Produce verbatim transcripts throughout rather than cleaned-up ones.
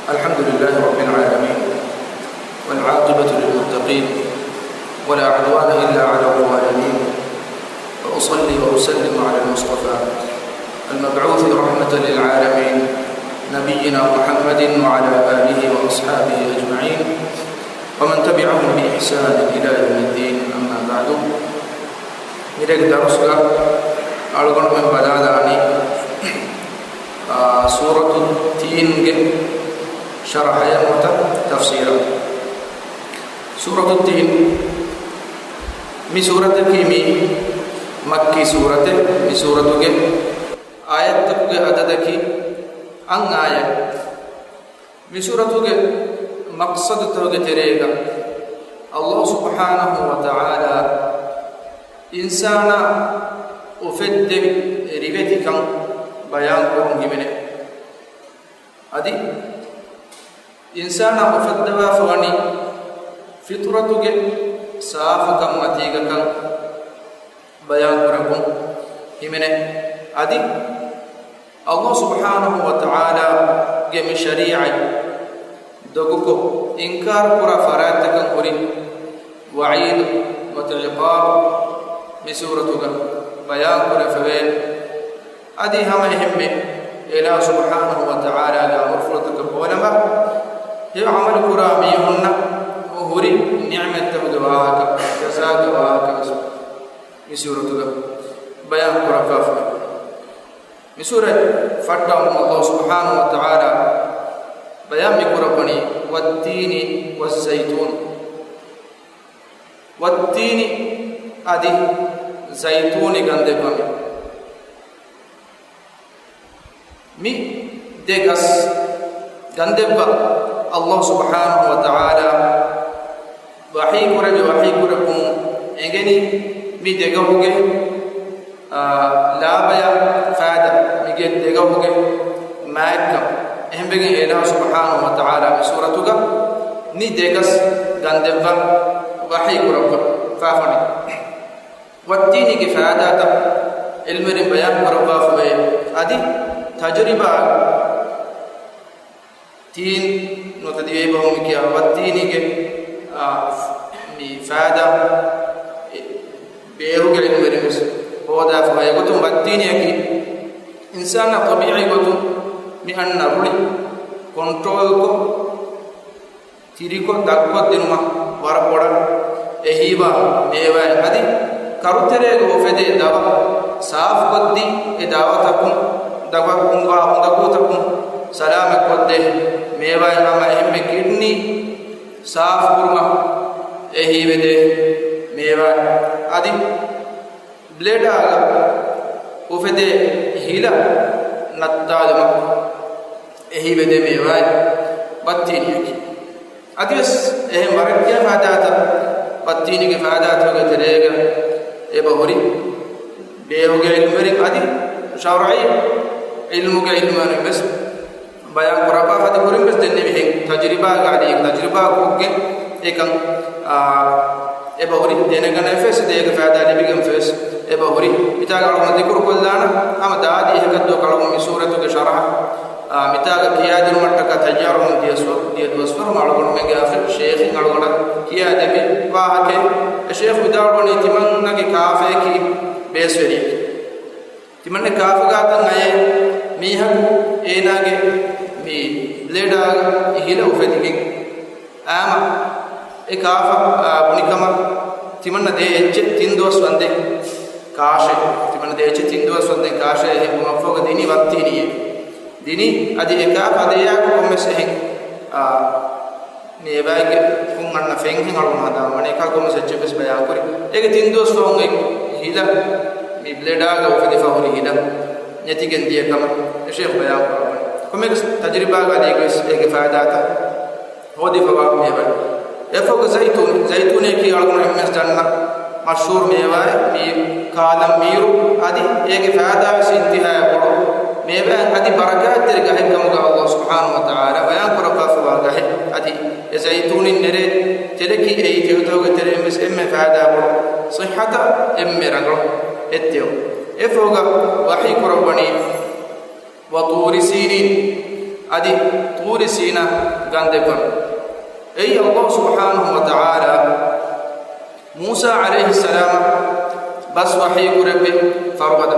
الحمد لله رب العالمين، والعاقبة للمتقين، ولا عدوان إلا على الظالمين، وأصلي وأسلم على المصطفى المبعوث رحمة للعالمين، نبينا محمد وعلى آله وأصحابه أجمعين، ومن تبعهم بإحسان إلى يوم الدين، أما بعد. މިރޭގެ ދަރުސްގަ އަޅުގަނޑުމެން ބަލާލާނީ، އާ، ސޫރަތު ތީންގެ ޝަރަޙަޔަށް ނުވަތަ ތަފްސީރަށް. ސޫރަތު ތީން، މި ސޫރަތަކީ މި މައްކީ ސޫރަތެއް. މި ސޫރަތުގެ އާޔަތްތަކުގެ އަދަދަކީ އަށް އާޔަތް. މި ސޫރަތުގެ މަޤްޞަދުތަކުގެ ތެރޭގަ ﷲ ސުބްޙާނަހޫ ވަތަޢާލާ އިންސާނާ އުފެއްދެވި ރިވެތިކަން ބަޔާންކުރުން ހިމެނޭ. އަދި އިންސާނާ އުފައްދަވާފަ ވަނީ ފިޠުރަތުގެ ސާފުކަން މަތީގަކަން ބަޔާންކުރައްވުން ހިމެނޭ. އަދި ﷲ ސުބްޙާނަހޫ ވަތަޢާލާގެ މި ޝަރީޢަތް ދޮގުކޮށް އިންކާރުކުރާ ފަރާތްތަކަށް ހުރި ވަޢީދު ނުވަތަ ޢިޤާބު މި ސޫރަތުގަ ބަޔާންކުރެވިފަވޭ. އަދި ހަމައެހެންމެ އެލާ ސުބްޙާނަހޫ ވަތަޢާލާގެ އަމުރުފުޅުތަކަށް ބޯލަމާ، ހެޔޮ ޢަމަލުކުރާ މީހުންނަށް ހުރި ނިޢުމަތްތަކުގެ ވާހަކަ، ޖަޒާގެ ވާހަކަ ވެސް މި ސޫރަތުގަ ބަޔާން ކުރައްވާފަ. މި ސޫރަތް ފައްޓަވަމުން ﷲ ސުބްޙާނަހޫ ވަތަޢާލާ ބަޔާން މި ކުރައްވަނީ، "وَالتِّينِ وَالزَّيْتُونِ." "وَالتِّينِ" އަދި ޒައިތޫނި ގަންދެއްވަމެ. މި ދެ ގަސް ގަންދެއްވަ ﷲ ސުބްޙާނަހޫ ވަތަޢާލާ ވަޙީ ކުރެއްވި، ވަޙީ ކުރެއްވުމުން އެނގެނީ މި ދެގަހުގެ، އާ، ލާބަޔާ ފާދަ، މިގެ ދެގަހުގެ މާތްކަން. އެހެންވެގެން އެލާހު ސުބްޙާނަހޫ ވަތަޢާލާ މި ސޫރަތުގަ މި ދެގަސް ގަންދެއްވަ ވަޙީ ކުރައްވަ ފާފަނި. ވައްތީނީގެ ފާއިދާތައް ޢިލްމުވެރިން ބަޔާން ކުރައްވާފަވޭ. އަދި ތަޖުރިބާ ތީން ނުވަތަ ދިވެހި ބަހުން މި ކިޔާ ވައްތީނީގެ، އާ، މި ފާއިދާ ބޭހުގެ ޢިލްމުވެރިން ވެސް ހޯދާފަވޭ. އެގޮތުން ވައްތީނީއަކީ އިންސާނާ ޠަބީޢީ ގޮތުން މި އަންނަ ރުޅި ކޮންޓްރޯލްކޮށް، ތިރިކޮށް ދަށްކޮށްދިނުމަށް ވަރަށް ބޮޑަށް އެހީވާ މޭވާއެއް. އަދި ކަރުތެރޭގަ އުފެދޭ ދަވަ ސާފުކޮށްދީ، އެ ދަވަތަކުން، ދަވަ އުނގާ އުނދަގޫތަކުން ސަލާމަތްކޮށްދޭ މޭވާއެއް. ހަމަ އެހެންމެ ކިޑްނީ ސާފުކުރުމަށް އެހީވެދޭ މޭވާއެއް. އަދި ބްލެޑާގަ އުފެދޭ ހިލަ ނައްތާލުމަށް އެހީވެދޭ މޭވާއެއް ބައްތީނީއަކީ. އަދިވެސް އެހެން ވަރަށް ގިނަ ފާއިދާތައް ބައްތީނީގެ ފާއިދާތަކުގެ ތެރޭގަ އެބަ ހުރި ބޭހުގެ ޢިލްމުވެރިން އަދި ޝަރުޢީ ޢިލްމުގެ ޢިލްމުވެރިން ވެސް ބަޔާން ކުރައްވާފަ. އަދި ކުރިން ވެސް ދެންނެވިހެން ތަޖުރިބާގަ އަދި ތަޖުރިބާ ކޮށްގެން އެކަން، އާ، އެބަ ހުރި ދެނެގަނެފަވެސް، އޭގެ ފައިދާ ލިބިގެންފަވެސް އެބަ ހުރި. މިތާގަ އަޅުގަނޑު ޛިކުރު ކޮށްލާނަ ހަމަ ދާދި އެހެކަށްދޯ އަޅުގަނޑު މި ސޫރަތުގެ ޝަރަޙަ، އާ، މިތާގަ ކިޔާދިނުމަށްޓަކާ ތައްޔާރުވަމުން ދިޔަ ސުވަ-، ދިޔަ ދުވަސްވަރު އަޅުގަނޑުމެންގެ އަޚިރު ޝޭޚިން އަޅުގަނޑަށް ކިޔާދެއްވި ވާހަކައެއް. އެ ޝޭޚު ވިދާޅުވަނީ ތިމަންނަގެ ކާފަޔަކީ ބޭސްވެރިއެކޭ. ތިމަންނެ ކާފަ ގާތަށް އައޭ މީހަކު އޭނާގެ މި ބްލެޑާ ހިލަ އުފެދިގެން އާމަ އެ ކާފަ، އާ، ބުނިކަމަށް ތިމަންނަ ދޭ އެއްޗެއް ތިން ދުވަސް ވަންދެން ކާށޭ. ތިމަންނަ ދޭ އެއްޗެއް ތިން ދުވަސް ވަންދެން ކާށޭ. އެހެން ބުނުމަށްފަހުގަ ދިނީ ވައްތީނީއޭ. ދިނީ އަދި އެ ކާފަ ދެޔާކު ކޮންމެސް އެހެން، އާ، މި އެބައިގެ ކުން އަންނަ ފެންހެން އަޅުގަނޑު ހަދާ ވަނީ ކާ ކޮންމެސް އެއްޗެއް ވެސް ބަޔާންކުރި. އޭގެ ތިން ދުވަސް ފަހުން އެ ހިލަ މި ބްލެޑާގަ އުފެދިފަ ހުރި ހިލަ ނެތިގެން ދިޔަ ކަމަށް އެ ޝޭޚް ބަޔާން ކުރައްވަނީ. ކޮންމެސް ތަޖުރިބާގަ އަދި އޭގެ ވެސް އޭގެ ފައިދާތައް ހޯދިފަވާ މޭވާ. އެފަހުގަ ޒައިތޫން، ޒައިތޫނެކީ އަޅުގަނޑު އެންމެން ދަންނަ މަޝްހޫރު މޭވާއެއް. މީ ކާލަން މީރު އަދި އޭގެ ފައިދާ ވެސް އިންތިހާއަށް ބޮޑު މޭވާއެއް. އަދި ބަރަކާތްތެރި ގަހެއް ކަމުގަ ﷲ ސުބްޙާނަހޫ ވަތަޢާލާ ބަޔާން ކުރައްވާފަވާ ގަހެއް. އަދި އެ ޒައިތޫނިން ނެރޭ ތެލަކީ އެއީ ތެޔޮތަކުގެ ތެރެއިން ވެސް އެންމެ ފައިދާ ބޮޑު، ޞިއްޙަތަށް އެންމެ ރަނގަޅު އެއްތެޔޮ. އެފަހުގަ ވަޙީ ކުރައްވަނީ، "وَطُورِ سِينِينَ." އަދި ޠޫރި ސީނާ ގަންދެއްވަން. އެއީ ﷲ ސުބްޙާނަހޫ ވަތަޢާލާ މޫސާ ޢަލައިހިއްސަލާމަށް ބަސް ވަޙީ ކުރެއްވި ފަރުބަދަ.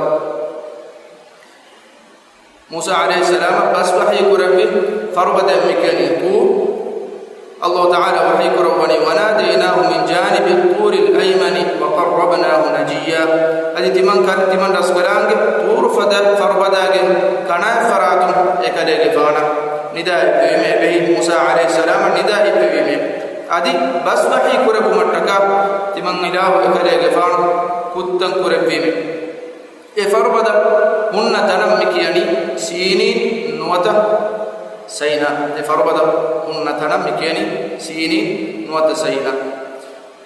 މޫސާ ޢަލައިހިއްސަލާމަށް ބަސް ވަޙީ ކުރެއްވި ފަރުބަދައެއް މި ކިޔަނީ ޠޫރު. ﷲ ތަޢާލާ ވަޙީ ކުރައްވަނީ، وَنَادَيْنَاهُ مِنْ جَانِبِ الطُّورِ الْأَيْمَنِ وَقَرَّبْنَاهُ نَجِيًّا. އަދި ތިމަން ކަ-، ތިމަން ރަސްކަލާނގެ ޠޫރު ފަދަ ފަރުބަދާގެ ކަނާތް ފަރާތުން އެކަލޭގެފާނަށް ނިދާ އެއްވެވީމޭ. އެބަހީ މޫސާ ޢަލައިހިއްސަލާމަށް ނިދާ އެއްވެވީމޭ. އަދި ބަސް ވަޙީ ކުރެއްވުމަށްޓަކާ ތިމަން އިލާހު އެކަލޭގެފާނު ކުއްތަން ކުރެއްވީމޭ. އެ ފަރުބަދަ ހުންނަ ތަނަށް މި ކިޔަނީ ސީނީން ނުވަތަ ސައިނާ. އެ ފަރުބަދަ ހުންނަ ތަނަށް މި ކިޔަނީ ސީނީން ނުވަތަ ސައިނާ.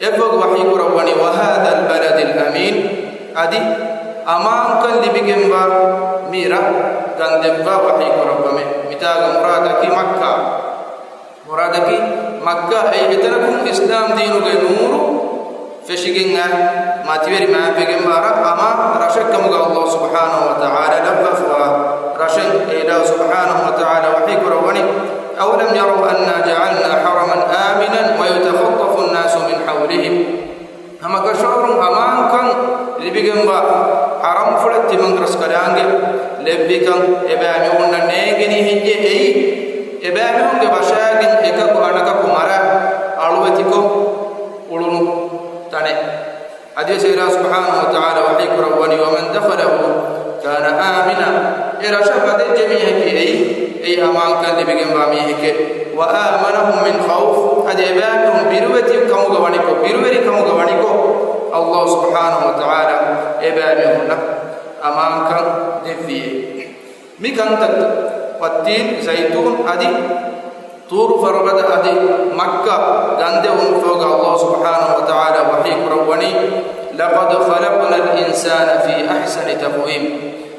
އެއްވަގު ވަޙީ ކުރައްވަނީ، وَهَذَا الْبَلَدِ الْأَمِينِ. އަދި އަމާންކަން ލިބިގެންވާ މި ރަށް ގަންދެއްވާ ވަޙީ ކުރައްވަމޭ. މިތާގަ މުރާދަކީ މައްކާ. މުރާދަކީ މައްކާ. އެއީ އެތަނަކުން އިސްލާމް ދީނުގެ ނޫރު ފެށިގެން އައި މަތިވެރި މާތްވެގެންވާ ރަށް. އަމާ ރަށެއް ކަމުގަ ﷲ ސުބްޙާނަހޫ ވަތަޢާލާ ލައްވާފަވާ ރަށެއް. އެ އިލާހު ސުބްޙާނަހޫ ވަތަޢާލާ ވަޙީ ކުރައްވަނީ، أَوَلَمْ يَرَوْا أَنَّا جَعَلْنَا حَرَمًا آمِنًا وَيَتَخَطَّفُ النَّاسُ مِنْ حَوْلِهِمْ. ހަމަކަށަވަރުން އަމާންކަން ލިބިގެންވާ ޙަރަމްފުޅެއް ތިމަން ރަސްކަލާނގެ ލެއްވިކަން އެބައިމީހުންނަށް ނޭނގެނީ ހެއްޔޭ؟ އެއީ އެބައިމީހުންގެ ވަށާގެން އެކަކު އަނެކަކު މަރާ އަޅުވެތިކޮށް އުޅުނު ތަނެއް. އަދިވެސް އިލާހު ސުބްޙާނަހޫ ވަތަޢާލާ ވަޙީ ކުރައްވަނީ، وَمَنْ دَخَلَهُ كَانَ آمِنًا. އެ ރަށަށް ވަދެއްޖެ މީހަކީ އެއީ، އެއީ އަމާންކަން ލިބިގެންވާ މީހެކޭ. وَآمَنَهُمْ مِنْ خَوْفٍ. އަދި އެބައިމީހުން ބިރުވެތި ކަމުގަ ވަނިކޮށް، ބިރުވެރި ކަމުގަ ވަނިކޮށް، ﷲ ސުބްޙާނަހޫ ވަތަޢާލާ އެބައިމީހުންނަށް އަމާންކަން ދެއްވިއޭ. މި ކަންތައް، ވައްތީން، ޒައިތޫން އަދި ޠޫރު ފަރުބަދަ އަދި މައްކާ ގަންދެއްވުމަށްފަހުގަ ﷲ ސުބްޙާނަހޫ ވަތަޢާލާ ވަޙީ ކުރައްވަނީ، لَقَدْ خَلَقْنَا الْإِنْسَانَ فِي أَحْسَنِ تَقْوِيمٍ.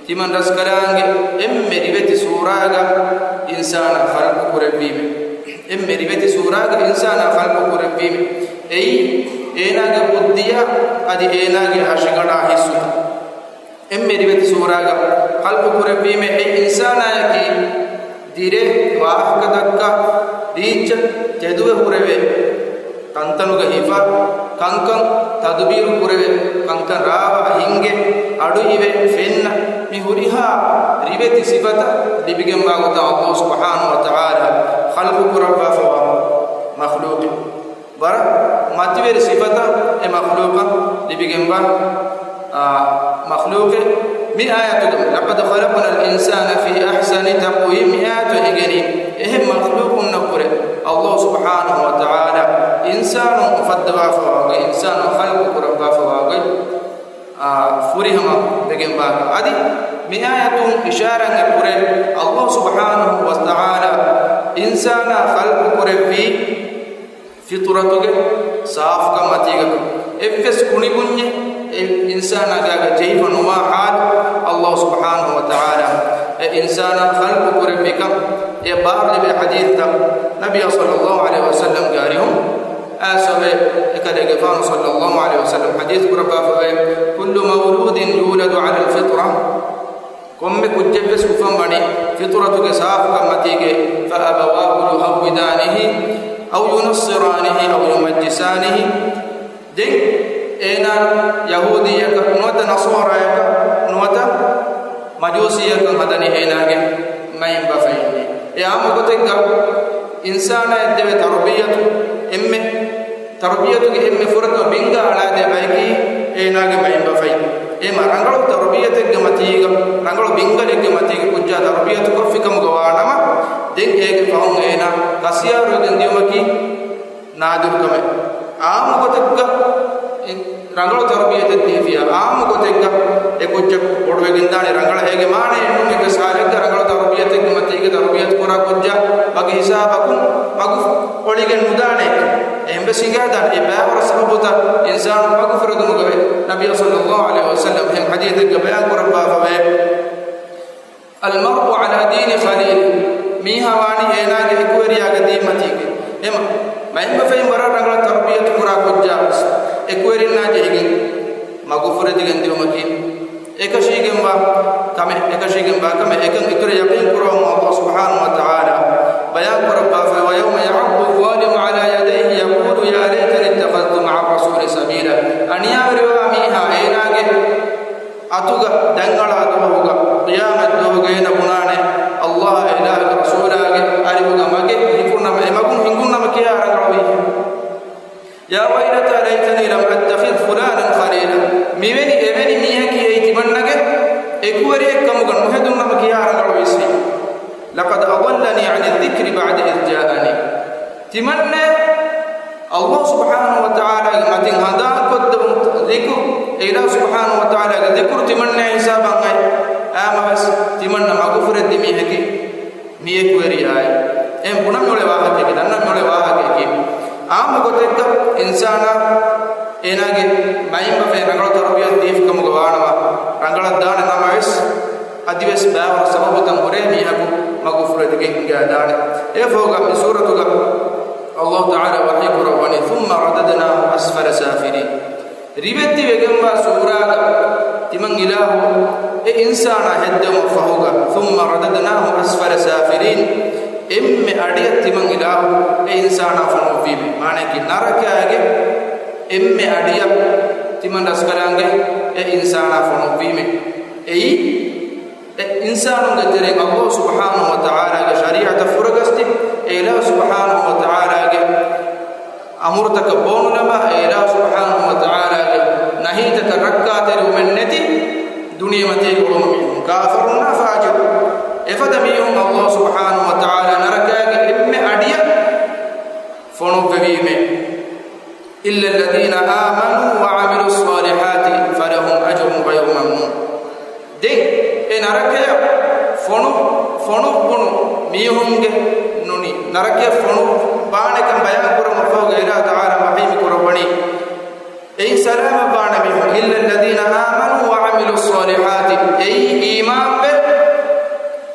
ތިމަން ރަސްކަލާނގެ އެންމެ ރިވެތި ސޫރާގަ އިންސާނާ ޚަލްޤު ކުރެއްވީމެ. އެންމެ ރިވެތި ސޫރާގަ އިންސާނާ ޚަލްޤު ކުރެއްވީމެ. އެއީ އޭނާގެ ބުއްދިއާ އަދި އޭނާގެ ހަށިގަނޑާ ހިއްސުތައް. އެންމެ ރިވެތި ސޫރާގަ ޚަލްޤު ކުރެއްވީމެ. އެ އިންސާނާޔަކީ ދިރޭ، ވާހަކަ ދައްކާ، ރީއްޗަށް ތެދުވެ ހުރެވޭ، ތަންތަނުގަ ހިފާ، ކަންކަން ތަދުބީރު ކުރެވޭ، ކަންކަން ރާވާ ހިންގޭ، އަޑު އިވޭ، ފެންނަ، މި ހުރިހާ ރިވެތި ސިފަތައް ލިބިގެންވާ ގޮތަށް ﷲ ސުބްޙާނަހޫ ވަތަޢާލާ ޚަލްޤު ކުރައްވާފަވާ މަޚްލޫޤެއް. ވަރަށް މަތިވެރި ސިފަތައް އެ މަޚްލޫޤަށް ލިބިގެންވާ، އާ، މަޚްލޫޤެއް. މި އާޔަތުގަ، لَقَدْ خَلَقْنَا الْإِنْسَانَ فِي أَحْسَنِ تَقْوِيمٍ، މި އާޔަތު އެނގެނީ އެހެން މަޚްލޫޤުންނަށްވުރެ ﷲ ސުބްޙާނަހޫ ވަތަޢާލާ އިންސާނުން އުފައްދަވާފަވާ ގޮތް، އިންސާނުން ޚަލްޤު ކުރައްވާފަވާ ގޮތް، އާ، ފުރިހަމަ ވެގެންވާ. އަދި މި އާޔަތުން އިޝާރާތް ކުރޭ، ﷲ ސުބްޙާނަހޫ ވަތަޢާލާ އިންސާނާ ޚަލްޤު ކުރެއްވީ ފިޠުރަތުގެ ސާފުކަން މަތީގަ. އެއްވެސް ކުނިބުންޏެއް އެ އިންސާނާގާގަ ޖެހިފަ ނުވާ ޙާލު، ﷲ ސުބްޙާނަހޫ ވަތަޢާލާ އެ އިންސާނާ ޚަލްޤު ކުރެއްވިކަން އެ ބާރުލިބޭ ޙަދީޘްތައް ނަބިއްޔާ ޞައްލައްލާހު ޢަލައިހި ވަސައްލަމްގެ އަރިހުން އައިސްފަވޭ. އެކަލޭގެފާނު ޞައްލައްލާހު ޢަލައިހި ވަސައްލަމް ޙަދީޘް ކުރައްވާފަވޭ، كُلُّ مَوْلُودٍ يُولَدُ عَلَى الْفِطْرَةِ. ކޮންމެ ކުއްޖެއްވެސް އުފަންވަނީ ފިޠުރަތުގެ ސާފުކަން މަތީގެ، فَأَبَوَاهُ يُهَوِّدَانِهِ أَوْ يُنَصِّرَانِهِ أَوْ يُمَجِّسَانِهِ. ދެން އޭނާ ޔަހޫދީއަކަށް ނުވަތަ ނަޞާރާއަކަށް ނުވަތަ މަޖޫސީއަކަށް ހަދަނީ އޭނާގެ މައިންބަފައިންނޭ. އެ އާއްމު ގޮތެއްގަ އިންސާނާ އެއްދެވޭ ތަރުބިޔަތު އެންމެ ތަރުބިޔަތުގެ އެންމެ ފުރަތަމަ ބިންގާ އަޅާދޭ ބަޔަކީ އޭނާގެ މައިންބަފައިން. އެހެންމަ ރަނގަޅު ތަރުބިޔަތެއްގެ މަތީގަ، ރަނގަޅު ބިންގަލެއްގެ މަތީގަ ކުއްޖާ ތަރުބިޔަތު ކޮށްފި ކަމުގަ ވާނަމަ، ދެން އޭގެ ފަހުން އޭނާ ކަސިޔާރުވެގެން ދިޔުމަކީ ނާދިރު ކަމެއް. އާއްމު ގޮތެއްގަ ރަނގަޅު ތަރުބިޔަތެއް ދީފިޔާ، އާއްމު ގޮތެއްގަ އެ ކުއްޖަކު ބޮޑުވެގެންދާނެ ރަނގަޅަށް. އޭގެ މާނައެއް ނޫން އެއްވެސް ހާލެއްގަ ރަނގަޅު ތަރުބިޔަތެއްގެ މަތީގަ ތަރުބިޔަތު ކުރާ ކުއްޖާ ވަކި ހިސާބަކުން މަގު އޮޅިގެން ނުދާނެ. އެހެންވެސް ހިނގާދާނެ އެ ބައިވަރު ސަބަބުތައް އިންސާނުން މަގުފުރެދުމުގަވެ. ނަބިއްޔާ ޞައްލައްލާހު ޢަލައިހި ވަސައްލަމް އެހެން ޙަދީޘެއްގަ ބަޔާން ކުރައްވާފަވޭ، الْمَرْءُ عَلَى دِينِ خَلِيلِهِ. މީހާ ވާނީ އޭނާގެ އެކުވެރިޔާގެ ދީން މަތީގެ. އެމަ، މައިންބަފައިން ވަރަށް ރަނގަޅަށް ތަރުބިޔަތު ކުރާ ކުއްޖާ ވެސް އެކުވެރިންނާ ޖެހިގެން މަގުފުރެދިގެން ދިޔުމަކީ އެކަށީގެންވާ ކަމެއް، އެކަށީގެންވާ ކަމެއް އެކަން އިތުރަށް ޔަޤީން ކުރައްވަމުން ﷲ ސުބްޙާނަހޫ ވަތަޢާލާ ބަޔާން ކުރައްވާފައި، وَيَوْمَ يَعَضُّ الظَّالِمُ عَلَىٰ يَدَيْهِ يَقُولُ يَا لَيْتَنِي اتَّخَذْتُ مَعَ الرَّسُولِ سَبِيلًا. އަނިޔާވެރިވާ މީހާ އޭނާގެ އަތުގަ ދަންއަޅާ ދުވަހުގަ، ޤިޔާމަތް ދުވަހުގަ އޭނަ ބުނާނެ، ﷲ އާއި ރަސޫލާގެ އަރިހުގަ މަގެއް ހިފުނަމަ، އެ މަގުން ހިނގުނަމަ ކިހާ ރަނގަޅުވީ؟ يَا وَيْلَتَىٰ لَيْتَنِي لَمْ أَتَّخِذْ فُلَانًا خَلِيلًا. މިވެނި އެވެނި މީހަކީ އެއީ ތިމަންނަގެ އެކުވެރިއެއް ކަމުގަ ނުހެދުންނަމަ ކިހާ ރަނގަޅުވީސްވީ؟ لَقَدْ أَضَلَّنِي عَنِ الذِّكْرِ بَعْدَ إِذْ جَاءَنِي. ތިމަންނަ ﷲ ސުބްޙާނަހޫ ވަތަޢާލާގެ މަތިން ހަނދާންކޮށްދެވުން ޛިކުރު، އެ އިލާހު ސުބްޙާނަހޫ ވަތަޢާލާގެ ޛިކުރު ތިމަންނަ ހިސާބަށް އައި، އާމަވެސް ތިމަންނަ މަގުފުރެއްދި މީހަކީ މި އެކުވެރިޔާއޭ. އެހެން ބުނަން މިއުޅޭ ވާހަކައެކޭ، ދަންނަން މިއުޅޭ ވާހަކައެކޭ. އާއްމު ގޮތެއްގަ އިންސާނާ އޭނާގެ މައިންބަފައިން ރަނގަޅު ތަރުބިޔަތު ދީފި ކަމުގަ ވާނަމަ، ރަނގަޅަށް ދާނެ ނަމަވެސް، އަދިވެސް ބައިވަރު ސަބަބުތައް ހުރޭ މީހަކު މަގުފުރެދިގެން ހިނގާދާނެ. އެއަށްފަހުގަ މި ސޫރަތުގަ ﷲ ތަޢާލާ ވަޙީ ކުރައްވަނީ، ثُمَّ رَدَدْنَاهُ أَسْفَلَ سَافِلِينَ. ރިވެތިވެގެންވާ ސޫރާގަ ތިމަން އިލާހު އެ އިންސާނާ ހެއްދެވުމަށްފަހުގަ، ثُمَّ رَدَدْنَاهُ أَسْفَلَ سَافِلِينَ، އެންމެ އަޑިއަށް ތިމަން އިލާހު އެ އިންސާނާ ފޮނުއްވީމޭ. މާނަޔަކީ ނަރަކާގެ އެންމެ އަޑިއަށް ތިމަން ރަސްކަލާނގެ އެ އިންސާނާ ފޮނުއްވީމޭ. އެއީ އެ އިންސާނުންގެ ތެރެއިން ﷲ ސުބްޙާނަހޫ ވަތަޢާލާގެ ޝަރީޢަތަށް ފުރަގަސްދި، އެ އިލާހު ސުބްޙާނަހޫ ވަތަޢާލާގެ އަމުރުތަކަށް ބޯނުލަމާ، އެ އިލާހު ސުބްޙާނަހޫ ވަތަޢާލާގެ ނަހީތަކަށް ރައްކާތެރިވުމެއް ނެތި ދުނިޔެމަތީގަ އުޅުނު މީހުން، ކާފަރުންނާ ފާޖިރުން. އެފަދަ މީހުން ﷲ ސުބްޙާނަހޫ ވަތަޢާލާ ނަރަކާގެ އެންމެ އަޑިއަށް ފޮނުއްވެވީމޭ. إِلَّا الَّذِينَ آمَنُوا وَعَمِلُوا الصَّالِحَاتِ فَلَهُمْ أَجْرٌ غَيْرُ مَمْنُونٍ. ދެން އެ ނަރަކަޔަށް ފޮނު، ފޮނުއްވުނު މީހުންގެ ނޫނީ، ނަރަކަޔަށް ފޮނުއްވާނެކަން ބަޔާން ކުރުމަށްފަހު އެ އިލާހު ތަޢާލާ ވަޙީ މި ކުރައްވަނީ، އެއީ ސަލާމަތްވާނެ މީހުން، إِلَّا الَّذِينَ آمَنُوا وَعَمِلُوا الصَّالِحَاتِ، އެއީ އީމާންވެ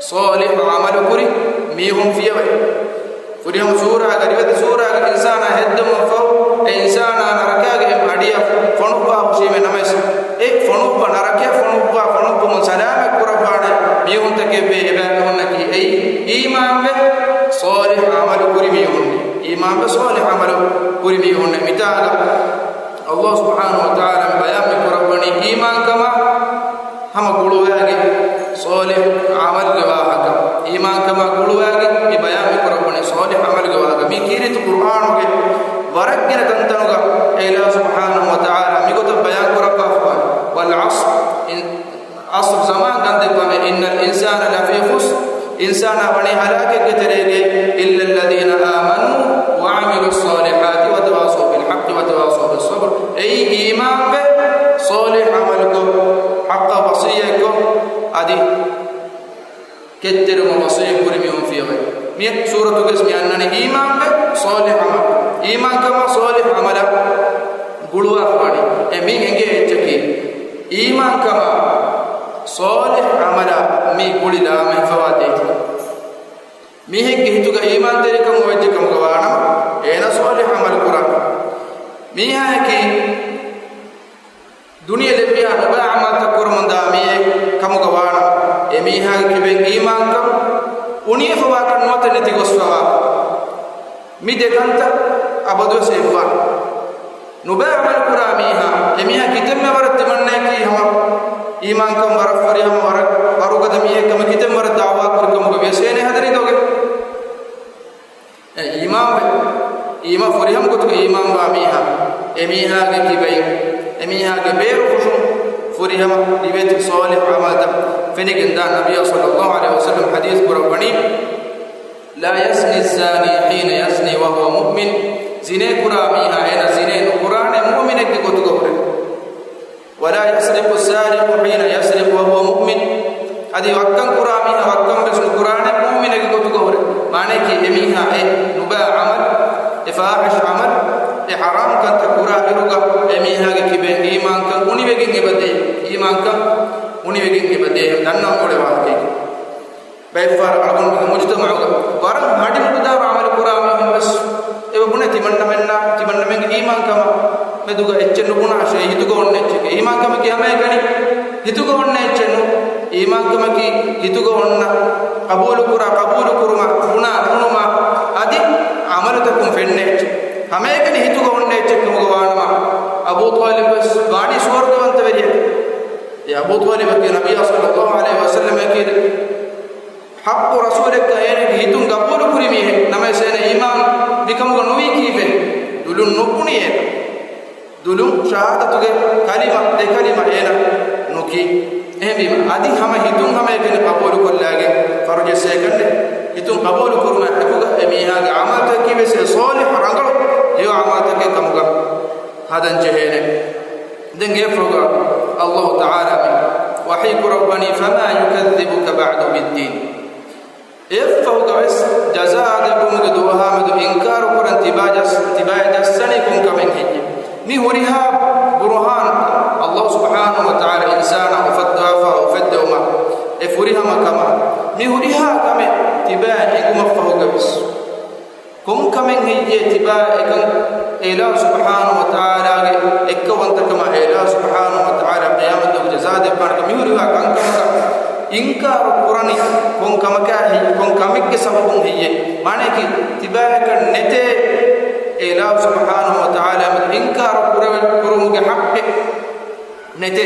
ޞާލިޙު ޢަމަލު ކުރި މީހުން ފިޔަވައި. ފުރިހަމަ ސޫރާގަ، ރިވެތި ސޫރާގަ އިންސާނާ ހެއްދެވުމަށްފަހު، އެ އިންސާނާ ނަރަކާގެ އަޑިއަށް ފޮނުއްވާ ހުށީމެ ނަމަވެސް، އެ ފޮނުއްވާ، ނަރަކަޔަށް ފޮނުއްވާ، ފޮނުއްވުމުން ސަލާމަތް ކުރައްވާނެ މީހުންތަކެއްވޭ އެބައިމީހުންނަކީ އެއީ އީމާންވެ ޞާލިޙު ޢަމަލު ކުރި މީހުން. އީމާންވެ ޞާލިޙު ޢަމަލު ކުރި މީހުންނެއް. މިތާގަ ﷲ ސުބްޙާނަހޫ ވަތަޢާލާ ބަޔާން މި ކުރައްވަނީ އީމާންކަމާ ހަމަ ގުޅުވާގެން ޞާލިޙު ޢަމަލުގެ ވާހަކަ. އީމާންކަމާ ގުޅުވާގެން މި ބަޔާން މި ކުރައްވަނީ ޞާލިޙު ޢަމަލުގެ ވާހަކަ. މި ކީރިތި ޤުރްއާނުގެ ވަރަށް ގިނަ ތަންތަނުގަ އެ އިލާހު ސުބްޙާނަހޫ ވަތަޢާލާ މިގޮތަށް ބަޔާން ކުރައްވާފަވާނެ. وَالْعَصْرِ، ޢަޞްރު ޒަމާން ކަން ދެއްވާމެ، إِنَّ الْإِنسَانَ لَفِي خُسْرٍ، އިންސާނާ ވަނީ ހަލާކެއްގެ ތެރޭގައި، إِلَّا الَّذِينَ آمَنُوا وَعَمِلُوا الصَّالِحَاتِ وَتَوَاصَوْا بِالْحَقِّ وَتَوَاصَوْا بِالصَّبْرِ. އެއީ އީމާންވެ، ޞާލިޙު ޢަމަލުކޮށް، ޙައްޤަށް ވަޞިއްޔަތްކޮށް، އަދި ކެތްތެރިވުމަށް ވަޞިއްޔަތް ކުރި މީހުން ފިޔަވައި. މި ސޫރަތުގައި މި އަންނަނީ އީމާންވެ، ޞާލިޙު ޢަމަލު. އީމާންކަމާ ޞާލިޙު ޢަމަލަށް ގުޅުވާފަވާނީ. އެ މި އެނގޭ އެއްޗަކީ، އީމާންކަމާ ޞާލިޙު ޢަމަލާ މި ގުޅި ލާމެހިފަވާ ދޭތި. މީހެއްގެ ހިތުގަ އީމާންތެރިކަން އޮވެއްޖެ ކަމުގަ ވާނަމަ، އޭނަ ޞާލިޙު ޢަމަލު ކުރާނެ. މީހާއަކީ ދުނިޔެ ލެއްވިޔާ ނުބައި ޢަމަލުތައް ކުރަމުންދާ މީހެއް ކަމުގަ ވާނަމަ، އެ މީހާގެ ކިބައިން އީމާންކަން އުނިވެފަވާކަށް ނުވަތަ ނެތިގޮސްފަވާ. މި ދެ ކަންތައް އަބަދުވެސް އެއްވާނެ. ނުބައި ޢަމަލު ކުރާ މީހާ، އެ މީހާ ކިތަންމެ ވަރަށް ތިމަންނަޔަކީ ހަމަ އީމާންކަން ވަރަށް ފުރިހަމަ ވަރަށް ވަރުގަދަ މީހެއް ކަމަށް ކިތަން ވަރަށް ދަޢުވާ ކުރި ކަމުގަ ވިޔަސޭނެ ހަދަނީ ދޯގެ. އެ އީމާންވެ، އީމާ ފުރިހަމަ ގޮތުގަ އީމާންވާ މީހާ، އެ މީހާގެ ކިބައިން، އެ މީހާގެ ބޭރުފުށުން ފުރިހަމަ ރިވެތި ޞާލިޙު ޢަމަލުތައް ފެނިގެންދާ. ނަބިއްޔާ ޞައްލައްލާހު ޢަލައިހި ވަސައްލަމަ ޙަދީޘް ކުރައްވަނީ، لَا يَزْنِي الزَّانِي حِينَ يَزْنِي وَهُوَ مُؤْمِنٌ، ޒިނޭ ކުރާ މީހާ އޭނަ ޒިނޭ ނުކުރާނެ މުއުމިނެއްގެ ގޮތުގަ ހުރެ. وَلَا يَسْرِقُ السَّارِقُ حِينَ يَسْرِقُ وَهُوَ مُؤْمِنٌ، އަދި ވައްކަން ކުރާ މީހާ ވައްކަން ވެސް ނުކުރާނެ މުއުމިނެއްގެ ގޮތުގަ ހުރެ. މާނަޔަކީ އެ މީހާ އެ ނުބައި ޢަމަލު، އެ ފާޙިޝް ޢަމަލު، އެ ޙަރާމް ކަންތައް ކުރާ އިރުގަ އެ މީހާގެ ކިބައިން އީމާންކަން އުނިވެގެން އެބަ ދޭ، އީމާންކަން އުނިވެގެން އެބަ ދޭ. ދަންނަވަން އުޅޭ ވާހަކައެއް. ބައެއްފަހަރަށް އަޅުގަނޑުމެންގެ މުޖުތަމަޢުގަ ވަރަށް މަޑި މުޑުދާރު ޢަމަލު ކުރާ މީހުން ވެސް އެބަ ބުނޭ ތިމަންނަމެންނާ، ތިމަންނަމެންގެ އީމާންކަމާ މެދުގަ އެއްޗެއް ނުބުނާށޭ، ހިތުގަ އޮންނަ އެއްޗެކޭ. އީމާންކަމަކީ ހަމައެކަނި. ހިތުގަ އޮންނަ އެއްޗެއް ނޫން. އީމާންކަމަކީ ހިތުގަ އޮންނަ، ޤަބޫލުކުރާ، ޤަބޫލުކުރުމަށް ބުނާ، ބުނުމަށް އަދި ޢަމަލުތަކުން ފެންނަ އެއްޗެއް. ހަމައެކަނި ހިތުގަ އޮންނަ އެއްޗެއް ކަމުގަ ވާނަމަ، އަބޫ ޠާލިބު ވެސް ވާނީ ސުވަރުގަވަންތަވެރިއެއް. އެ އަބޫ ޠާލިބަކީ ނަބިއްޔާ ޞައްލައްލާހު ޢަލައިހި ވަސައްލަމަކީ ޙައްޤު ރަސޫލެއްކަން އޭނަގެ ހިތުން ޤަބޫލުކުރި މީހެއް. ނަމަވެސް އޭނަ އީމާން ވިކަމުގަ ނުވީ ކީއްވެ؟ ދުލުން ނުބުނި އޭނަ. ދުލުން ޝަހާދަތުގެ ކަލިމަ، ދެ ކަލިމަ އޭނަ ނުކީ. އެހެންވީމަ، އަދި ހަމަ ހިތުން ހަމައެކަނި ޤަބޫލުކޮށްލާގެ ފަރުޖެއްސޭކަންނެ. ހިތުން ޤަބޫލުކުރުމާ އެކުގަ އެ މީހާގެ ޢަމަލުތަކަކީ ވެސް އެ ޞާލިޙު ރަނގަޅު ހެޔޮ ޢަމަލުތަކެއް ކަމުގަ ހަދަން ޖެހޭނެ. ދެން އެފަހުގަ ﷲ ތަޢާލާ މި ވަޙީ ކުރައްވަނީ، فما يكذبك بعد بالدين. އެއަށްފަހުގަވެސް ޖަޒާ އަދާކުރުމުގެ ދުވަހާމެދު އިންކާރުކުރަން ތިބާ ޖަސް-، ތިބާއަށް ޖައްސަނީ ކޮންކަމެއް ހެއްޔެވެ؟ މި ހުރިހާ ބުރުހާން ﷲ ސުބްޙާނަހޫ ވަތަޢާލާ އިންސާނާ އުފައްދާފަ އުފެއްދެވުމަށް އެ ފުރިހަމަ ކަމަށް، މި ހުރިހާ ކަމެއް ތިބާއަށް އެނގުމަށްފަހުގަވެސް، ކޮންކަމެއް ހެއްޔޭ ތިބާ އެކަން އެ އިލާހު ސުބްޙާނަހޫ ވަތަޢާލާގެ އެއްކައުވަންތަކަމާ، އެ އިލާހު ސުބްޙާނަހޫ ވަތަޢާލާ ޤިޔާމަތްދުވަހު ޖަޒާ ދެއްވާނެކަން މިހުރިހާ ކަންކަމަކަށް އިންކާރު ކުރަނީ ކޮން ކަމަކާ ހެއްޔެވެ؟ ކޮން ކަމެއްގެ ސަބަބުން ހެއްޔޭ؟ މާނައަކީ ތިބާއަކަށް ނެތޭ އެ އިލާހު ސުބްޙާނަހޫ ވަތަޢާލާ އިންކާރު ކުރެވެ-، ކުރުމުގެ ޙައްޤެއް. ނެތޭ.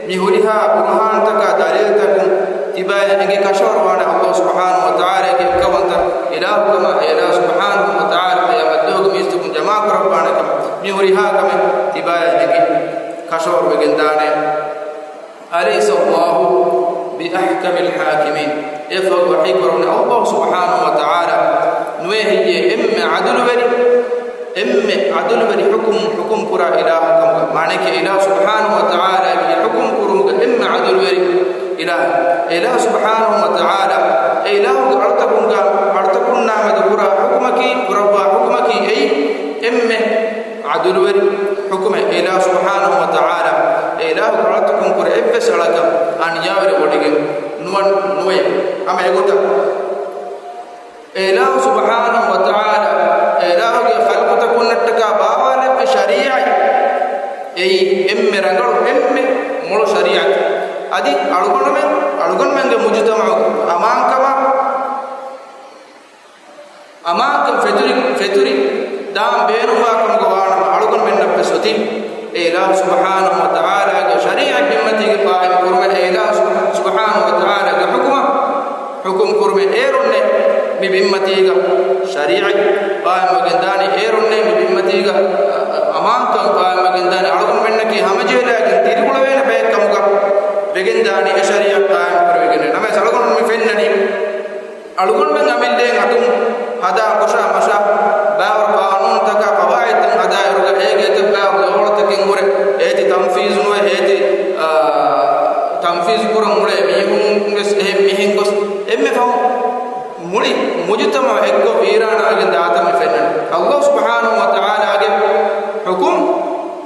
މި ހުރިހާ ބުރުހާންތަކާ ދަލީލްތަކުން ތިބާއަށް އެނގި ކަށަވަރުވާނެ ﷲ ސުބްޙާނަހޫ ވަތަޢާލާގެ އެއްކައުވަންތަ އިލާހުކަމާ، އެ އިލާހު ސުބްޙާނަހޫ ވަތަޢާލާ ޤިޔާމަތްދުވަހުގެ މީސްތަކުން ޖަމާކުރައްވާނެކަމަށް މި ހުރިހާ ކަމެއް ތިބާއަށް އެނގި ކަށަވަރުވެގެންދާނެ. أليس الله بأحكم الحاكمين؟ އެފަހު ވަޙީކުރައްވަނީ ﷲ ސުބްޙާނަހޫ ވަތަޢާލާ ނުވޭ ހެއްޔޭ އެންމެ ޢަދުލުވެރި އެންމެ ޢަދުލުވެރި ޙުކުމް ޙުކުމް ކުރާ އިލާހު ކަމުގަ. މާނައަކީ އިލާހު ސުބްޙާނަހޫ ވަތަޢާލާގެ ޙުކުމް ކުރުމުގަ އެންމެ ޢަދުލުވެރި އިލާހު. އެ އިލާހު ސުބްޙާނަހޫ ވަތަޢާލާ އެ އިލާހުގެ އަޅުތަކުންގަ، އަޅުތަކުންނާމެދު ކުރާ ޙުކުމަކީ، ކުރައްވާ ޙުކުމަކީ އެއީ އެންމެ ޢަދުލުވެރި ޙުކުމެއް. އެ އިލާހު ސުބްޙާނަހޫ ވަތަޢާލާ އެ އިލާހުގެ އަޅުތަކުން ކުރެ އެއްވެސް އަޅަކަށް އަނިޔާވެރި ވޮޑިގެން ނުވަން ނުވޭ. ހަމަ އެގޮތަށް އެ އިލާހު ސުބްޙާނަހޫ ވަތަޢާލާ އެ އިލާހުގެ ޚަލްޤުތަކުންނަށްޓަކާ ބާވާލެއްވި ޝަރީޢަތް އެއީ އެންމެ ރަނގަޅު، އެންމެ މޮޅު ޝަރީޢަތެއް. އަދި އަޅުގަނޑުމެން، އަޅުގަނޑުމެންގެ މުޖުތަމަޢުގަ އަމާންކަމާ، އަމާންކަން ފެތުރި، ފެތުރި ދާން ބޭނުންވާ ކަމުގަ ވާނަމަ، އަޅުގަނޑުމެންނަށްވެސް އޮތީ އެ އިލާހު ސުބްޙާނަހޫ ވަތަޢާލާގެ ޝަރީޢަތް ބިންމަތީގަ ޤާއިމް ކުރުމެއް، އެ އިލާހު ސުބް-، ސުބްޙާނަހޫ ވަތަޢާލާގެ ޙުކުމަށް ޙުކުމް ކުރުމެއް. އޭރުންނޭ މި ބިންމަތީގަ ޝަރީޢަތް ޤާއިމްވެގެންދާނީ، އޭރުންނޭ މި ބިންމަތީގަ އަ-، އަ-، އަމާންކަން ޤާއިމްވެގެންދާނީ. އަޅުގަނޑުމެންނަކީ ހަމަޖެހިލާގެން ދިރިއުޅެވޭނެ ބައެއް ކަމުގަ ވެގެންދާނީ އެ ޝަރީޢަތް ޤާއިމް ކުރެވިގެން. ނަމަވެސް އަޅުގަނޑު މި ފެންނަނީ، އަޅުގަނޑުމެން އަމިއްލައިން އަތުން ހަދާ ކޮށާ މަށާ ބާވަރު ޤާނޫނުތަކާ ޤަވާޢިދުތައް ހަދާއިރުގަ އޭގެ އެތައް ބާވަރު ދޮރޯޅަތަކެއް ހުރެ އޭތި ތަންފީޒު ނުވެ، އޭތި، އާ، ތަންފީޒު ކުރަން އުޅޭ މީހުން ވެސް އެހެން މިހެން ގޮސް އެންމެ ފަހުން މުޅި މުޖުތަމަޢު އެއްކޮށް ވީރާނާވެގެން ދާތަން މި ފެންނަނީ. ﷲ ސުބްޙާނަހޫ ވަތަޢާލާގެ ޙުކުމް،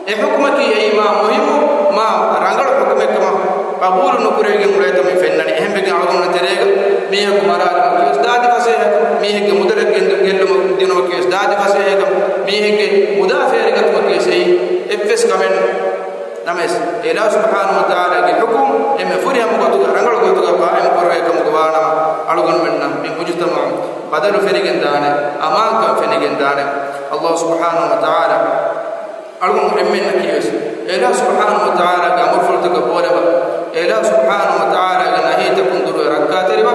އެ ޙުކުމަކީ އެއީ މާ މުހިއްމު، މާ ރަނގަޅު ޙުކުމެއްކަމަށް ޤަބޫލު ނުކުރެވިގެން އުޅޭތަން މި ފެންނަނީ. އެހެންވެގެން އަޅުގަނޑު ތެރޭގަ މީހަކު މަރާލުމަކީވެސް ދާދި ފަސޭހަކަން، މީހެއްގެ މުދަލެއް ގެއްލު-، ގެއްލުމަށް ދިނުމަކީވެސް ދާދި ފަސޭހަކަން، މީހެއްގެ މުދާ ފޭރިގަތުމަކީވެސް އެއީ އެއްވެސް ކަމެއް ނު-، ނަމަވެސް، އެ އިލާހު ސުބްޙާނަހޫ ވަތަޢާލާގެ ޙުކުމް އެންމެ ފުރިހަމަ ގޮތުގަ ރަނގަޅު ގޮތުގަ ޤާއިމް ކުރެވޭ ކަމުގަ ވާނަމަ، އަޅުގަނޑުމެންނަށް މި މުޖުތަމަޢު ބަދަލު ފެނިގެން ދާނެ، އަމާންކަން ފެނިގެން ދާނެ. ﷲ ސުބްޙާނަހޫ ވަތަޢާލާ އަޅުގަނޑު އެންމެންނަކީވެސް އެ އިލާހު ސުބްޙާނަހޫ ވަތަޢާލާގެ އަމުރުފުޅުތަކަށް ބޯލަވާ، އެ އިލާހު ސުބްޙާނަހޫ ވަތަޢާލާގެ ނަހީތަކުން ދުރުވެ ރައްކާތެރިވާ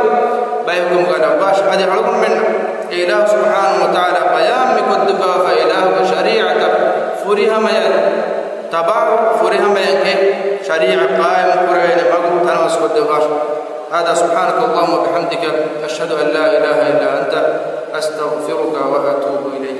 ބަޔަކު ކަމުގަ ލައްވާށި. އަދި އަޅުގަނޑުމެންނަށް އެ އިލާހު ސުބްޙާނަހޫ ވަތަޢާލާ ބަޔާން މި ކޮށްދެއްވާފައި އިލާހުގެ ޝަރީޢަތަށް ފުރިހަމަޔަށް ތަބާވެ، ފުރިހަމަޔަށް އެ ޝަރީޢަތް ޤާއިމް ކުރެވޭނެ މަގު ތަނަވަސް ކޮށްދެއްވާށި. هذا، سبحانك اللهم وبحمدك، أشهد أن لا إله إلا أنت، أستغفرك وأتوب إليك.